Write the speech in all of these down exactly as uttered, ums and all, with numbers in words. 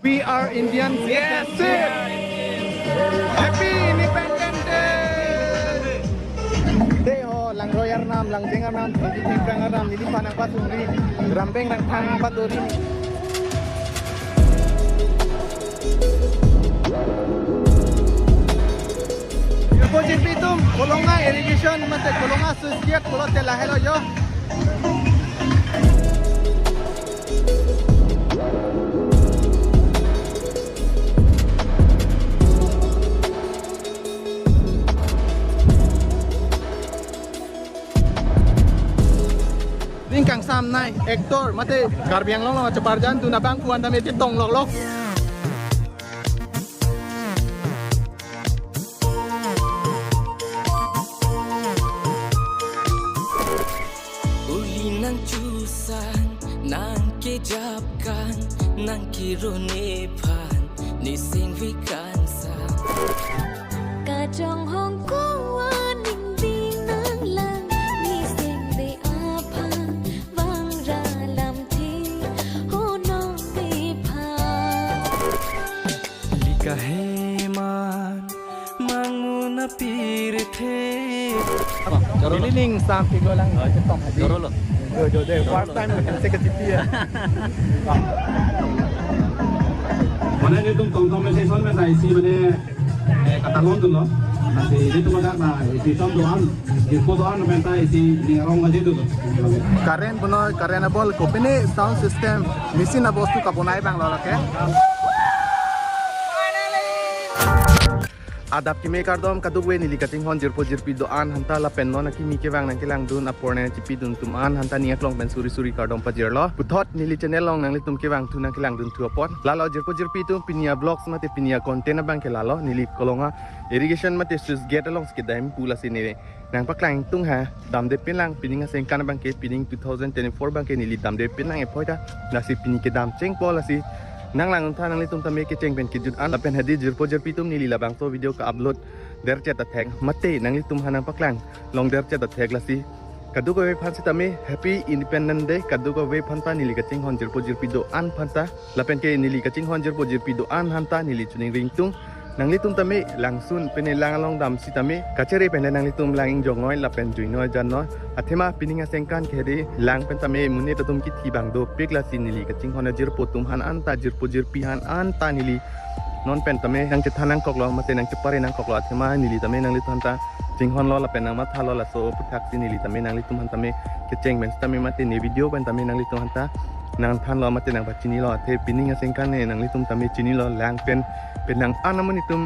We are Indians. Yes, we are Indians. Happy Independence Day! Dei ho, langroi arnam, langjeng arnam, thengpi thengphrang arnam, neliphan nangpasungri, rambeng rangthang nangpadori. Jirpo jirpi atum, Kolonga irrigation mate Kolonga sluice gate pulote lahelo jo. Ning kangsam nai actor mate Karbi Anglong along kacheparjandun abangphu an tame chetong loklok. Uli nangchosan, nangkejapkan, nangkirune aphan, ne sengve kangsam. Kachonghong ko aning ding nanglang, ne sengve aphan, vangra lamthe honong aphan. Lika heman mangmun apirthe. Choro lo. Neli ning sam pik lo lang. Oh, chetong hadi. Choro lo. Jo, jo, dei. First time ko kemse ke G P ya. Mane nelitum tongtong mesen mesen isi mane, eh, katalon dunlo. Lasi nelitum adak na isi tom do-an, jirpo do-an penta isi ning arong aja dunlo. Current bonoi, current abol, kopine sound system, machine abostu kabonai abang lo lake. Adap keme kardom kadokave neli kachinghon jirpo jirpi do-an aphanta lapen non akimi kevang nangkelangdun apor nangchipidun atum an aphanta ning aklong pen suri suri kardom pajirlo. Puthot neli channel along nanglitum kevangthu nangkelangdunthu apot. Lalo jirpo jirpi atum pini avlogs mate pini acontent abangke lalo neli Kolonga irrigation mate sluice gate alongsi kedam pu lasi neli nangpaklang tung ha, damde pinlang pining asengkan abangke pining two thousand twenty-four abangke neli damde pinlang ephoi ta, lasi pini kedam chengpo lasi nanglangduntha nanglitum tame kecheng pen kejut an lapen hadi jirpo jirpi atum neli labangso video ka-upload derchet athek mate nanglitum ha nangpaklang long derchet athek lasi kadokave aphan sitame Happy Independence Day kadokave aphanta neli kachinghon jirpo jirpi do-an aphanta lapen ke neli kachinghon jirpo jirpi do-an aphanta neli choningri ingtung. Nanglitum tame langsun pine lang along dam sitame kachere pen nanglitum lang ingjong noi lapen jui noi jan noi. Athema pining asengkan ke hadi lang pen tame monit atum kithi abang dopik lasi neli kachinghon ajirpo atum aphan anta jirpo jirpi aphan anta neli non pen tame nangchethan nangkoklo mate nangchepare nangkoklo athema neli tame nanglitum aphanta chinghonlo lapen nangmathalo laso aputhaksi neli tame nanglitum aphan tame kecheng pen sitame mate ne video pen tame nanglitum aphanta nangthanlo mate nangpachinilo athe pining asengkan ne nanglitum tame chinilo lang pen pen nang an amonit atum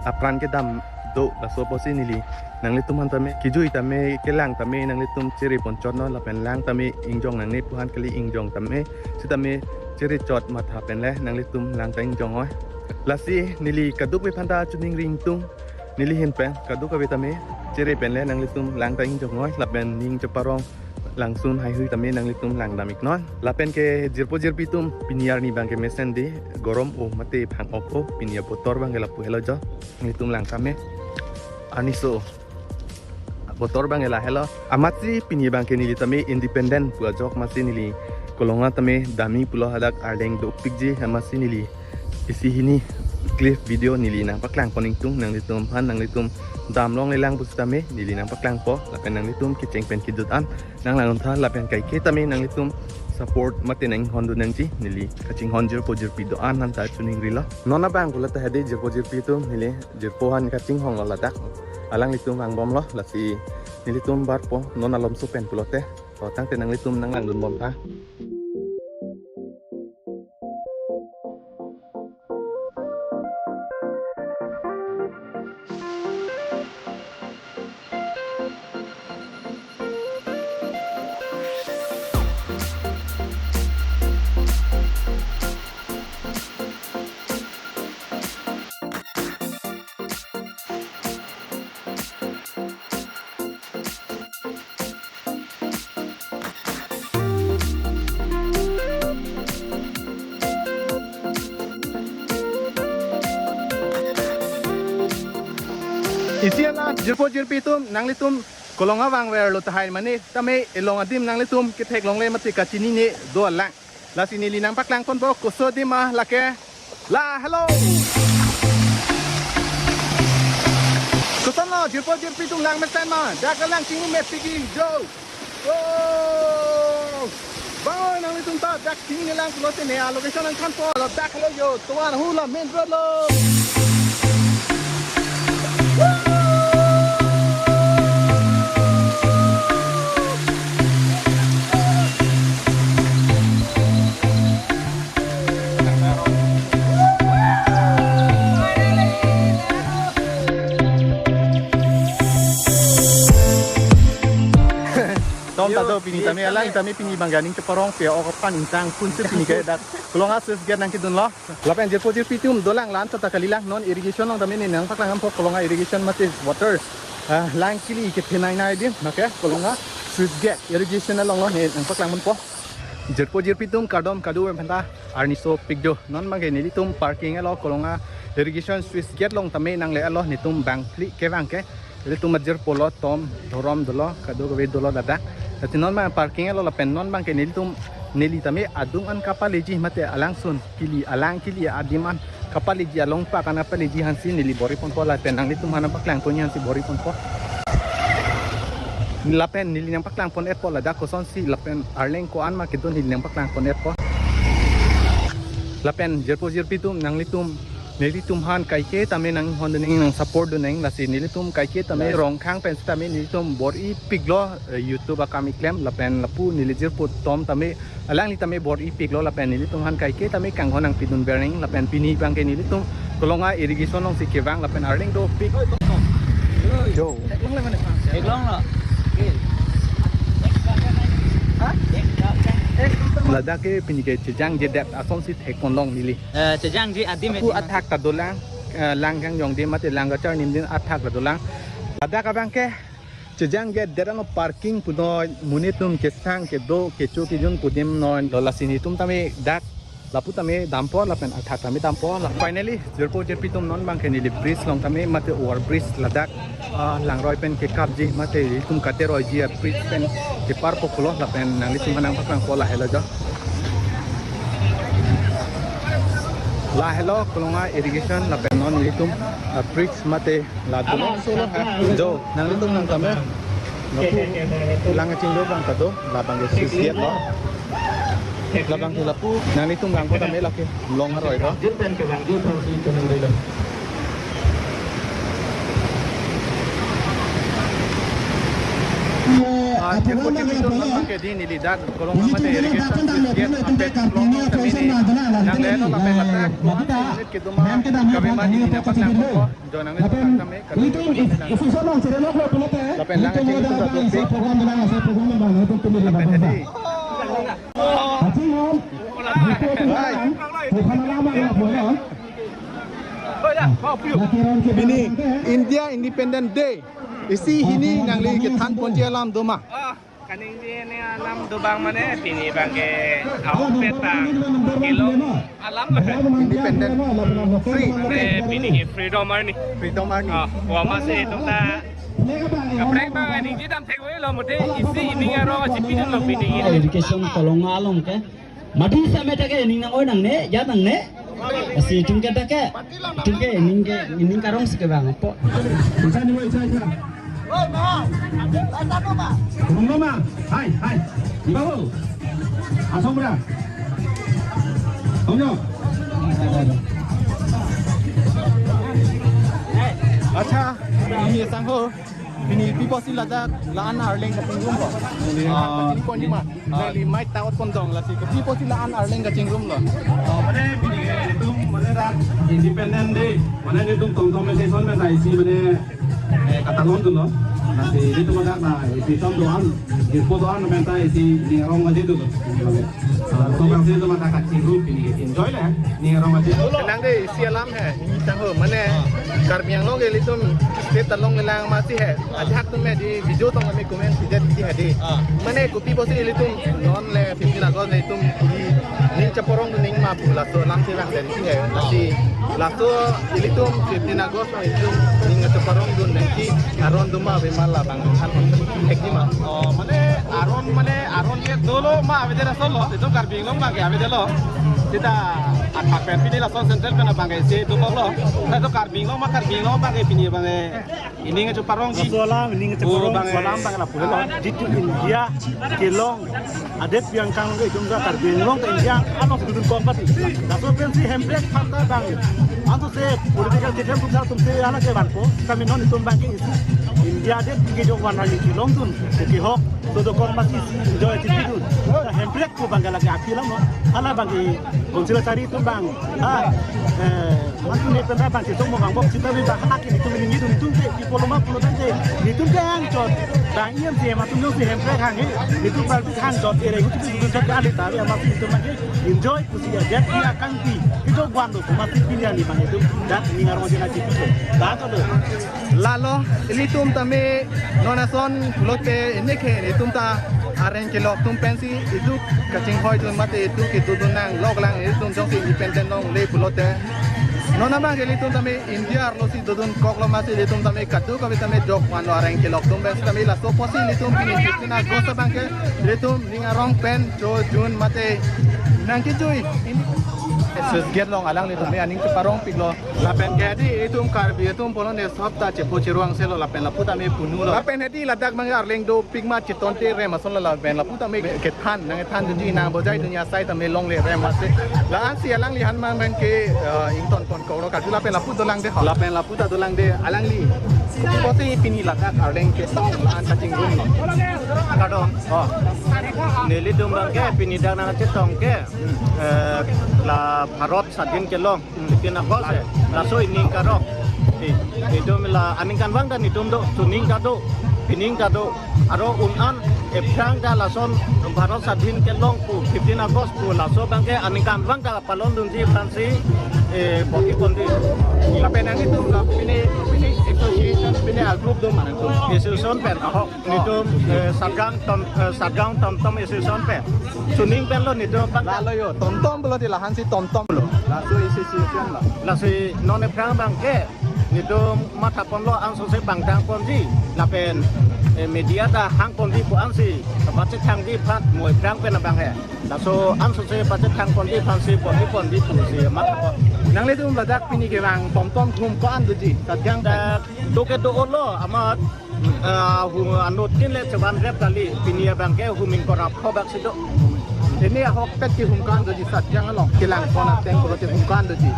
apran kedam do laso apotsi neli nanglitum aphan tame kejui tame kelang tame nanglitum chere ponchot non lapen lang tame ingjong nangne pu aphan kali ingjong tame sitame chere chot matha pen le nanglitum lang ta ingjong noi. Lasi neli kadokave aphanta choningri ingtung neli ahin pen kadokave tame chere pen le nanglitum lang ta ingjong noi lapen ning cheparong langsun haihui tame nanglitum lang dam ik non. Lapen ke jirpo jirpi atum pini arni abangke mesen de gorom o mate phang ok o pini abotor abangke lapu helo jo nanglitum lang tame. Arni so abotor abangke lahelo. Amatsi pini abangke neli tame independent pu ajok amatsi neli Kolonga tame dam-i pulo hadak ardeng dopikji amatsi neli isi hini clip video neli nangpaklang pon ingtung nanglitum aphan nanglitum damlongle lang pusitame neli nangpaklangpo lapen nanglitum kecheng pen kejut an nanglangduntha lapen kaike tame nanglitum support mate nanghondun nangji neli kachinghon jirpo jirpi do-an aphanta choningrilo. Non abang pulote hadi jirpo jirpi atum neli jirpo aphan kachinghonlo ladak alanglitum vangbomlo lasi nelitum barpo non alomso pen pulote. To tangte nanglitum nanglangdunbomtha. Isi an jirpo jirpi atum nanglitum Kolonga vangverlo tahai mane tame elong adim nanglitum ketheklongle mate kachinine dolang. Lasi neli nangpaklangponpo koson adim ma lake. La, hello. Kosonlo, jirpo jirpi atum, lang mesen ma? Dak lang chingni mepik jo. Oh. Bang oi, nanglitum ta dak chingni lang pulote ne a-location nangthanpo. La dak lo jo, tovar hula main road lo. Tom ta do pini tame, alang tame pini bang ganing cheparong pe ok pan ingtang phun si pini ke dak Kolonga Swiss Gate nangkedunlo. Lapen jirpo jirpi atum, dolang, la-an chot ta kalilang, non irrigation along tame ne nangpaklangponpo, Kolonga irrigation mate water, ah, lang kili kethenei nei adim, mate Kolonga Swiss Gate irrigation along lo ne nangpaklangponpo. Jirpo jirpi atum, kardom kadokave aphanta arni sopik do. Non bangke nelitum parking alo Kolonga irrigation Swiss Gate along tame nangle-etlo, netum bangphli kevang ke. Nelitum ajirpo lo, Tom, Dhorom dolo, kadokave dolo ladak. Lasi non bang parking alo lapen non bangke nelitum, neli tame adung an kapaleji mate alangsun kili, alang kili adim an kapaleji, along pak an kapaleji aphansi neli bor-iponpo lapen nanglitum aphan nangpaklangpon aphansi bor-iponpo. Lapen neli nangpaklangpon-etpo ladak kosonsi lapen arleng ko-an ma kedo neli nangpaklangpon-etpo. Lapen jirpo jirpi atum, nanglitum, nelitum aphan kaike tame nanghon dun nang, nang support dun nang, lasi nelitum kaike tame Rongkhang pen sitame nelitum bor-ipiklo, eh, YouTube akam keklem, lapen lapu neli jirpo Tom tame, alangli tame bor-ipiklo, lapen nelitum aphan kaike tame kanghon nangpidun ber nang, lapen pini bangke nelitum Kolonga irrigation alongsi kevang lapen arleng dopik. Jo. Eklong lo. Ladak ke pini ke chejangjedet asonsi thekponlong neli. Eh, chejangje adim. Lapu athak ta dolang, eh, lang kangjong adim mate lang kacharnim adim athak ta dolang. Ladak abangke chejangjedet ano, parking pu noi, monit atum kesang kedo kecho kejun pu adim noi, lo lasi netum tame dak lapu tame dampo lapen athak tame dampo. La finally, jirpo jirpi atum, non bangke neli bridge along tame mate over bridge ladak, ah, langroi pen kekapji mate itum kateroiji a-bridge pen keparpo pulo lapen nanglitum aphan nangpaklangpo, lahelo jo. Lahelo Kolonga irrigation lapen non itum, ah, bridge mate la dolo solo ha. Jo, nanglitum nang tame. Lapu lang kachingrum abang ta do, labang ke Swiss Gate lo. Labang ke lapu, nanglitum langpo tame lake, long aroi lo. Ah, jirpo jirpi atum, non bangke di neli dak Kolonga mate irrigation Swiss Gate apet long tame ne nangle-etlo lapen ladak unit kedoma kave ma neli nangpaklangpo. Jo, nanglitum tame, lapen lang kachingrum ta dopik. Lapen hedi. Hai. Pini India Independent Day. Isi hini nangli kethanponji alam doma? Ah, kaningje ne alam do bang mane, pini bangke ahokpet bang kelong alam lo. Independent, free. Mane pini ke freedom arni. Freedom arni. Ah, wa masi itum ta kaprek bang ningje dam thekvelo mate, isi ining arong chipidunlo pini ke. Education Kolonga along ke. Mati same ta ke ning nang-oi nangne, ya nangne. Lasi itum ke ta ke, itum ke ning ke, ning karongsi kevangpo. Isa ni, isa, isa. Rumah. Hai, hai. Ibawo. Asomra. Omjo. Acha, ini sangho. Pini pi apotsi ladak la-an arleng kachingrumlo? Ah. Kachini pon ma. Ah. Neli mic ta otpon dong lasi. Pi apotsi la-an arleng kachingrumlo? Oh, mane pini ke itum mane dak Independent Day. Mane itum Tomtom Association pen ta isi mane, eh, katalon dunlo. Lasi itum dak na isi Tom do-an, jirpo do-an pen ta isi ning arong aje dunlo. Laso bangsi itum ta kachingrum pini ke enjoy le, ning arong aje. Kenang de isi alam he, ini sangho, mane Karbi Anglong ke ilitum state along kelang masi he. Ajahak atum he di video tong kami comment si det si he di. Ah. Mane kopi apotsi ilitum non le fifteen August le itum di ning cheparong dun nang ma pu laso alam si lang den si he. Lasi laso ilitum fifteen August along itum ning cheparong dun nangji aron doma ave ma labang an hek di ma? Oh, mane aron, mane aron ke dolo ma ave de laso lo. Itum Karbi Anglong abangke avedetlo. Seta athak pen pini lason central pen abangke isi dokoklo. Seta Karbi Anglong ma Karbi Anglong abangke pini abangke ining acho parong ji. Laso alam ining acho parong, bang, laso alam abang lapu lo. Jitu India kelong adet piang kang ke jongja Karbi Anglong ke India along si dudun kong pati. Laso pensi Hemprek phanta abang. Anto se political system tum sa tum se ala ke vanpo. Kami non itum abangke isi India adet ke jong van rali kelongdun. Ke hok so dokok masi enjoy si dudun. Hemprek pu abangke lake aphi alam lo. Hala abangke Council asari atum abang. Ah, eh, mantu ne penta abang si song mo abang bok sita abang hala ke netum ningje dun netum ke pi pulo ma pulo tangte. Netum ke hangchot. Abang E M C mantu jongsi Hemprek hanghe. Netum party hangchot ere hutu dun chot kali ta ya masi netum abangke enjoy pusi adet piang kangpi. Kejok wan do masi pini ani abang netum. Dat ning arong jena jitu. Dat do. Lalo, ilitum tame non ason pulote, ini ke ilitum ta areng kelok atum pensi itum kachinghoi dun mate itum kedodun nanglok lang ilitum jongsi independent longle pulote. Non abangke ilitum tame India arlo si dodun koklo masi ilitum tame kadokave tame jok vanlo areng kelok atum pensi tame laso apotsi ilitum pini fifteen August abangke ilitum ning arong pen chodun mate nangkejui. Ini switch gate along alanglitum aning cheparongpiklo. Lapen ke hedi itum Karbi atum pulo ne sop ta chepo cheruang selo lapen lapu tame punulo. Lapen hedi ladak abang arleng dopik ma chetonte rem ason lo lapen lapu tame kethan nangthan dunji nangbojai dunji asai tame longle rem ase. La-ansi alangli han mang abangke, eh, ington pon koklo kaju lapen lapu dolang de ho. Lapen lapu ta dolang de alangli. Kosi pini ladak arleng ketong la-an kachingrumlo. Kardom. Oh. Nelitum abangke pini dak nangchetong ke, eh, la Bharat sadhin kelong. Fifteen August, eh, laso ining karong. Eh, itum la aningkanvang ta netum do, suning ta do, pining ta do. Aro un-an ephrang ta lason Bharat sadhin kelong pu fifteen August pu laso abangke aningkanvang ta palon dunji aphansi, eh, boti ponji. Lapen nanglitum la pini, pini association, pini a-group do mane tum? Association pen ahok. Netum, eh, Satgaon Tom, eh, Satgaon Tomtom Association pen. Suning pen lo netum abang. Lalo yo, Tomtom pulote lahansi Tomtom lo. Laso association lo. Lasi non ephrang abangke netum matha ponlo anso se bangtang ponji. Lapen, eh, media ta hang ponji pu ansi. Pachethangji aphan mo ephrang pen abangke. Laso anso se pachethang ponji aphansi ponji ponji pusi matha pon. Nanglitum ladak pini kevang Tomtom hum ko-an doji, Satgaon pen? Dak do ke do-olo amat, ah, hum anut tin le chevan rep kali, pini abangke hum ingkoi ra pho bak si do. Ini ahokpet ke hum ko-an doji Satgaon along, kelang pon ateng pulote hum ko-an doji.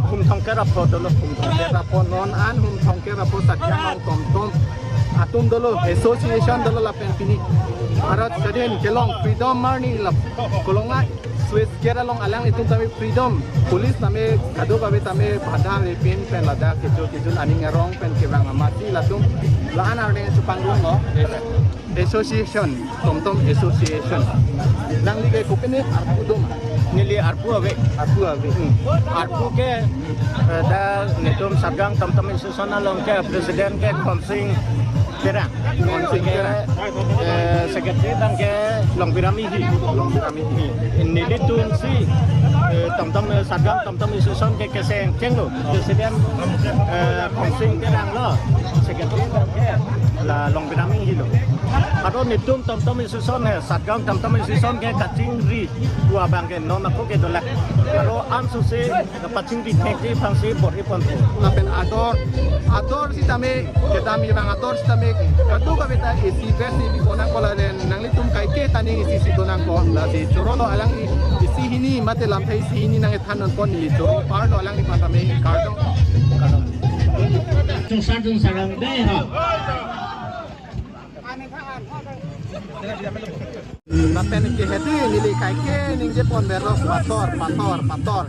Hum thomkep ra pho dolo. Hum thomkep ra pho non an hum thomkep ra pho Satgaon along Tomtom atum dolo, association dolo lapen pini Bharat sadhin kelong freedom arni la kolonga switch gate along alanglitum tame freedom. Police tame kadokave tame bhada avepin pen ladak kecho kejun aning arong pen kevang amatsi latum la-an arleng chepangrumlo. Association, Tomtom Association. Nangli ke kopine arpu do ma? Neli arpu ave. Arpu ave. Hmm. Arpu ke, eh, dak netum Satgaon Tomtom Association along ke president ke Khonsing Terang. Khonsing Terang. Eh, secretary abangke Longbira Minghi. Longbira Minghi. Nelitum si, eh, Tomtom, eh, Satgaon Tomtom Association ke keseng chenglo. President, eh, Khonsing Terang lo. Secretary abangke la Longbira Minghi lo. Aro netum Tomtom Association he, Satgaon Tomtom Association ke kachingri pu abangke non ako ke dolang. Aro anso se pachingri thekji aphansi bor-i ponpo. Lapen ador, ador sitame, kedam ivang ador sitame, kadokave ta isi besi bi konang kola den, nanglitum kaike ta ning isi si donang ko, lasi chorolo alangli isi hini, mate lamthe isi hini nangthan non pon neli choro, parlo alangliphan tame, kardom, kardom. Tung sa tung sarang dei ha. Lapen ke hedi neli kaike ningje pon berok pator, pator, pator.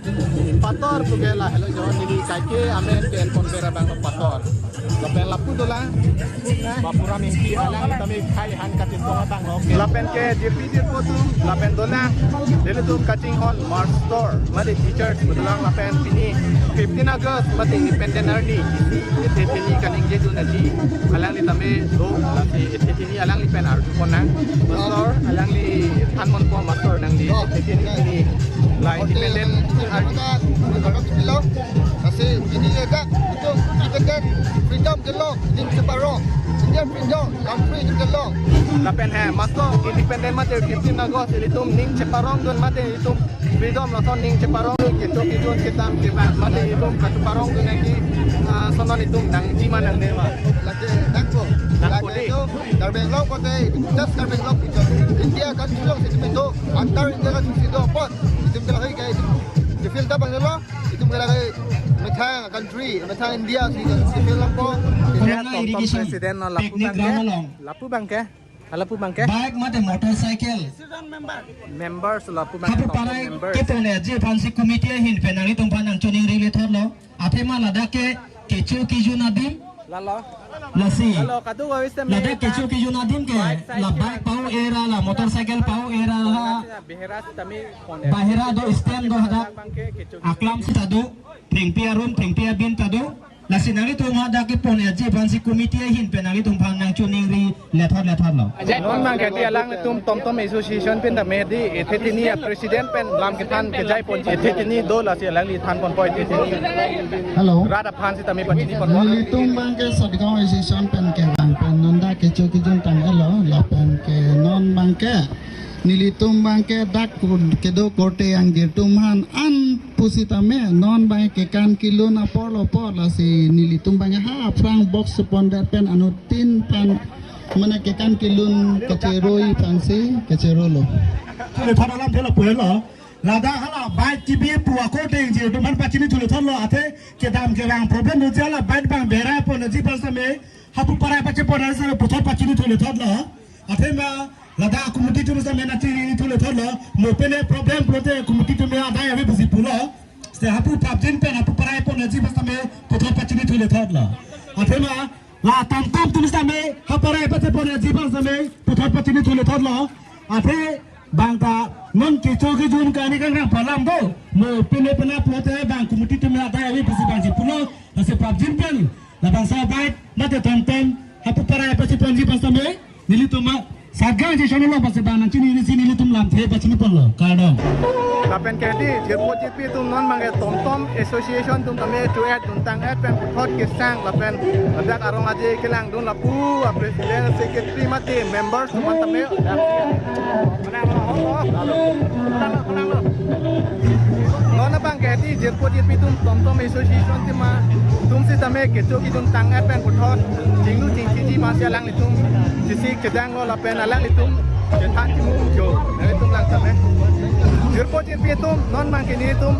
Pator pu ke lahelo jo neli kaike amen ke en pon ber abang pator. Lapen lapu dolang Bapura Minghi alang tame khai han kachetong abang lo. Lapen ke jirpi jirpo atum, lapen dolang. Nelitum kachinghon master, mate teachers pu dolang lapen pini fifteen August, mate Independent arni. Ethe theni kaningje dun aji. Alangli tame do, lasi ethe theni alangli pen arju pon nang. Master, alangli than mon po master nangli. Ethe theni la independent arju. Lasi pini le dak, itu independent freedom kelong, ining cheparong. Freedom, freedom, country to the law. Lapen he, maso independent mate fifteen August ilitum ning cheparongdun mate ilitum freedom lason ning cheparongdun kecho kejun kedam kevang mate ilitum kacheparongdun nangji, ah, ason ilitum nangji ma nangne ma? Lake nangpo. Nangpo dei. Lake itu Karbi Anglong kote, just Karbi Anglong itu. India country along situ, antar India country situ apot. Itum ke lahai ke itum ke feel ta bang lo. Itum ke lahai methang country, methang India si itum ke feel lapo. Corona Tom Tom irrigation. President lo lapu Picnic abang ke. Ground along. Lapu abang ke. Lapu abang ke. Bike mate motorcycle. Members lapu abang ke. Hapu Tom Tom parai members. Kepon-eji aphansi committee ahin pen nanglitum aphan nangchiningri lethotlo. Athema ladak ke kecho kejun adim. Lalo. Lasi. Lalo, kadokave sitame ladak kecho kejun adim ke, bike, la cycle, bike pao era, la motorcycle pao era, la bahera sitame pon-e. Bahera do stand do hadak. Bang ke kecho kejun. Aklam sita do, thengpi arum, thengpi abin ta do. Lasi nanglitum hadak kepon-eji aphansi committee ahin pen nanglitum aphan nangchiningri lethot lethotlo. Non abang ke di alanglitum Tom Tom Association pen tame di ethe tini a president pen lam kethan kejai pon ethe tini do lasi alangli than ponpo ethe tini. Hello. Rat aphan sitame pachini ponpo. Nelitum abang ke Satgaon Association pen kevang pen non dak kecho kejun tang-etlo lapen ke non abang ke nelitum abang ke dak kedo korte angjir atum aphan an pusitame non abang ke kekan kelun apor lo apor lasi nelitum abang ha aphrang box pondet pen anuttin aphan mane kekan kelun kachiroi aphansi kachirolo. Chule thot alam thelo puelo. Ladak hala bike kebi pu akorte angjir atum aphan pachini thule thotlo athe kedam kevang problem doji hala bike abang bera pon-eji aphan sitame hapu parai pache pon-eji sitame puthot pachini thule thotlo. Athema ladak committee atum sitame nangchiningri thule thotlo. Mo pene problem pulote committee atum adai ave pusi pulo. Sita hapu prapjin pen hapu parai pon-eji aphan sitame puthot pachini thule thotlo. Athema la Tom Tom atum sitame hapu parai pache pon-eji aphan sitame puthot pachini thule thotlo. Athe bang ta non kecho kejun kani kangrang palam do. Mo pene pena pulote bang committee atum adai ave pusi bangsi pulo. Lasi prapjin pen labangso bike mate Tom Tom hapu parai pache pon-eji aphan sitame nelitum ma Satgaon Association along pasi bang nangchiningri si nelitum lamthe pachini ponlo. Kardom. Lapen ke di jirpo jirpi atum non abang ke Tom Tom Association atum tame tu-et dun tang-et pen puthot kesang lapen ladak arong aje kelangdun lapu a president secretary mate members atum aphan tame. Non abang ke di jirpo jirpi atum Tom Tom Association atum ma atum sitame kecho kejun tang-et pen puthot chinglu chingkiji masi alanglitum chesik chedanglo lapen alanglitum chethan chimum jo nanglitum lang tame. Jirpo jirpi atum non abang ke nelitum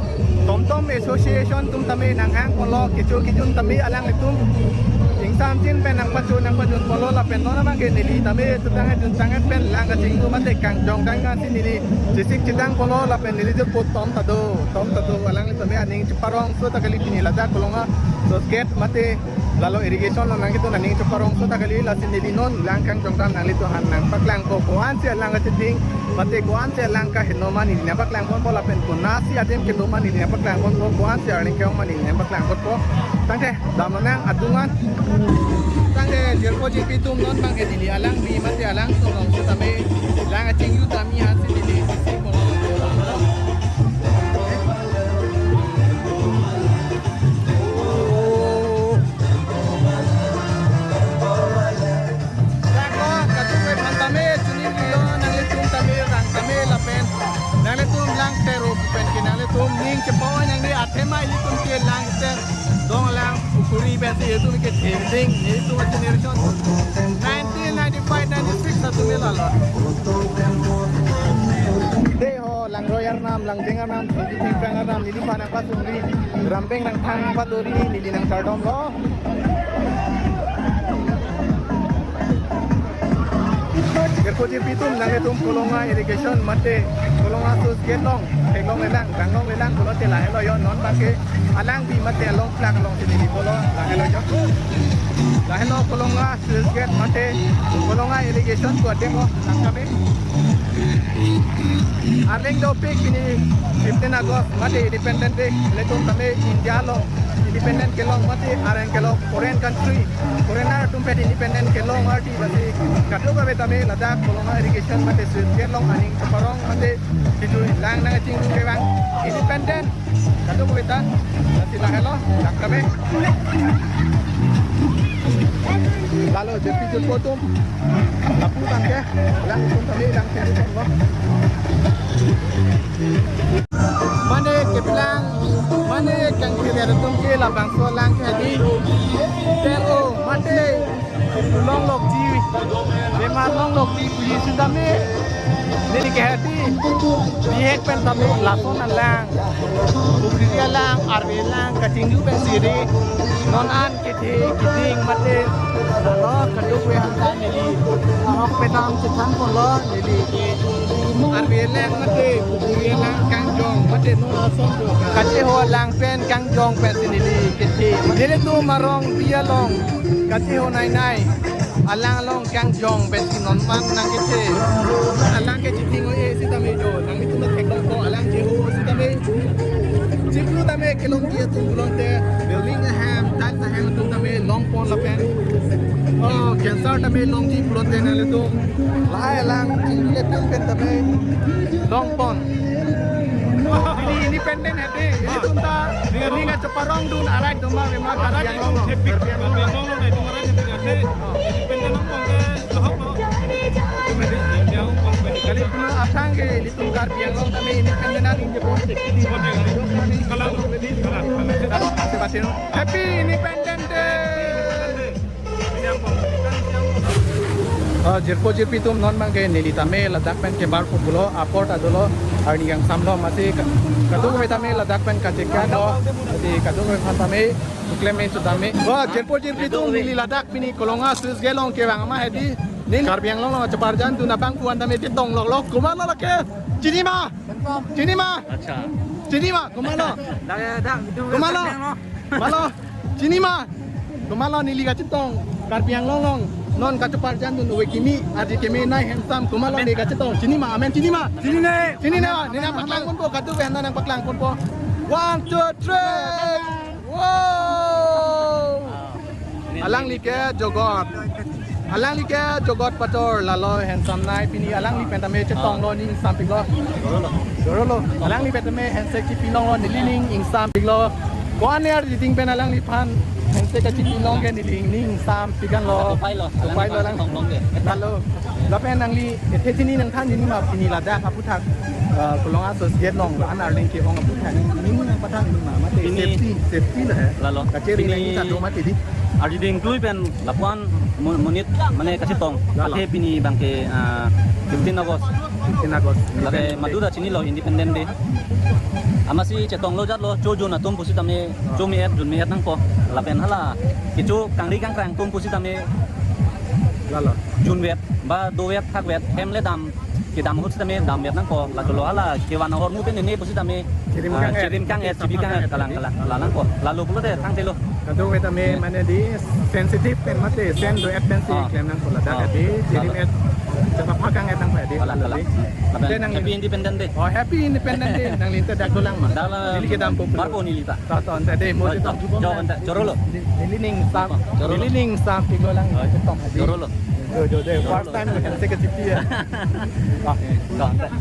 Tom Tom Association atum tame nanghang ponlo kecho kejun tame alanglitum ingsamjin pen nangpacho nangpajun ponlo lapen non abang ke neli tame tu tang-et dun tang-et pen lang kachinglu mate kangjong dang nasi neli chesik chedang ponlo lapen neli jirpo atum ta do, atum ta do, alangli tame aning cheparongso ta kali pini ladak Kolonga sluice gate mate lalo irrigation along nangketun aning cheparongso ta kali lasi neli non lang kangjong dam nanglitum aphan nangpaklangpo ko-ansi alang kachething mate ko-ansi alang kaheno ma neli nangpaklang ponpo lapen konatsi adim kedo ma neli nangpaklang ponpo ko-ansi arni ke-ong ma neli nangpaklang ponpo. Tangte dam nang adungan. Tangte jirpo jirpi atum non abang ke neli alangbi mate alang song along sitame lang kachinglu tame ansi neli. Dako, kadokave aphan tame, chiningri lo, nanglitum tame, rang tame, lapen nanglitum lang tero pen ke nanglitum ning chepo nangne athema ilitum ke lang ter dong lang ukuri pensi itum ke themding, itum generation nineteen ninety-five ninety-six atum lalo. Dei ho, langroi arnam, langjeng arnam, thengpi thengphrang arnam, neli aphan nangpasungri, rampeng nangthang patori, neli nangkardomlo. Jirpo jirpi atum nanglitum Kolonga irrigation mate Kolonga sluice gate along theklonglelang, ranglonglelang pulote lahelo jo non abang ke alangbi mate along plak alongsi neli pulo lahelo jo. Lahelo Kolonga sluice gate mate Kolonga irrigation pu adeng lo nangkame. Arleng dopik pini fifteen August mate Independence Day ilitum tame India along independent kelong mate areng kelong foreign country foreigner atum pen independent kelong arti basi kadokave tame ladak Kolonga irrigation mate sluice gate along aning cheparong mate kejui lang nangchinglu kevang independent kadokave ta. Lasi lahelo, lang kame. Lalo, jirpi jirpo atum. Lapu abang ke, lang atum kami, lang kiri atum lo. Mane keplang, mane kangkiri atum ke labangso lang ke di. Pero mate, longlokji, bemar longlokji puji sitame, neli ke hedi, bihek pen tame lason alang, pukri alang, arve alang, kachinglu pen siri, non an kethe, keding mate, lo kadokave hangta neli, ahok pedam chethan ponlo neli ke, arve alang mate, pukri alang kangjong mate, non ason do. Kacheho alang pen kangjong pen si neli kethe. Nelitum arong bi along kacheho nai nai. Alang along kangjong pen si non man nangkethe. Alang ke chithing o-e sitame jo. Nanglitum ta theklongpo alang cheho sitame. Chiplu tame kelongji atum pulote, building ahem, tiles ahem atum tame longpon lapen, oh, cancer tame longji pulote nanglitum lahai alang chinglepin pen tame longpon. Pini independent hedi, ilitum ta ning kacheparongdun arai doma bemar Karbi Anglong. Karbi Anglong. Kali puno aphrang ke ilitum Karbi Anglong tame independent an inje pon. Happy Independence Day. Ah, jirpo jirpi atum, non abang ke neli tame ladak pen kebarpo pulo, apor ta dolo, arni kangsamlo, masi ka-, kadokave tame ladak pen kachekatlo, jadi kadokave aphan tame suklem me sutame. Wah, jirpo jirpi atum, neli ladak pini Kolonga Sluice Gate along kevang amat hedi. Ning Karbi Anglong along cheparjandun abangphu an tame chetong loklok. Komatlo lake? Chini ma? Chini ma? Acha. Chini ma? Komatlo? Dak, dak, itu Komatlo? Karbi Anglong. Malo, chini ma? Komatlo neli kachetong? Karbi Anglong along non kacheparjandun ove kimi, aji keme nai handsome, komatlo neli kachetong? Chini ma, amen chini ma? Chinine. Chinine ma? Neli nangpaklang ponpo, kadokave nangpaklang ponpo. One, two, three. Wow! Alangli ke Jogot. Alangli ke Jogot Pator, lalo handsome nai, pini alangli pen tame chetonglo, ning ingsampiklo. Doro lo. Alangli pen tame handshake chipilonglo, neli ning ingsampiklo. Ko-an arni ding pen alangliphan handshake kachipilong ke neli ning ingsampik anlo. Kopai lo, kopai lo alang. Chetong long ke. Lalo. Lapen nangli ethe chini nangthan, chini ma pini ladak aphuthak, eh, Kolonga Sluice Gate along la-an arleng ke-ong aphuthak, neli nangpathan, neli ma mate pini safety, safety lo he. Lalo. Kachiri pini nangli ta do mati di. Arni ding klui pen lapuan mo-, monit mane kachetong. Lalo. Athe pini abang ke, ah, fifteen August. Fifteen August. Lake madu ta chinilo Independence Day. Amatsi chetonglo jatlo, cho jun atum pusitame, cho me-et, jun me-et nangpo. Lapen hala kecho kangri kangkrang atum pusitame, lalo, junvet ba dovet thakvet, hem le dam, kedam ahut sitame damvet nangpo, lalo hala kevan ahormu pen ne pusitame, chirim, ah, kang-et, chirim kang-et, chibi kang-et, kalang, kalang, kalang nangpo. Lalo pulote thangthelo. Kadokave tame, hmm, mane di sensitive pen mate, sen do-et pensi, ah, klem nangpo ladak, ah, adi, chirim, lalo, et, chapapha kang-et nangpo adi, lalo, lalo, lalo di. Lalo. Then nang Happy Independence Day. Oh, Happy Independence Day. Nangli ta dak dolang ma? Dak la. Neli kedam po. Barpo neli ta. Ta, ta, anta de, mo, oh, de, ta, ta, jo, anta, choro lo. Neli ning sam. Choro lo. Neli ning sampiklo lang. Oh, chetong hadi. Choro lo. Jo, jo, de. Choro lo. First time kan se kachipi ya. Ah, jo, anta.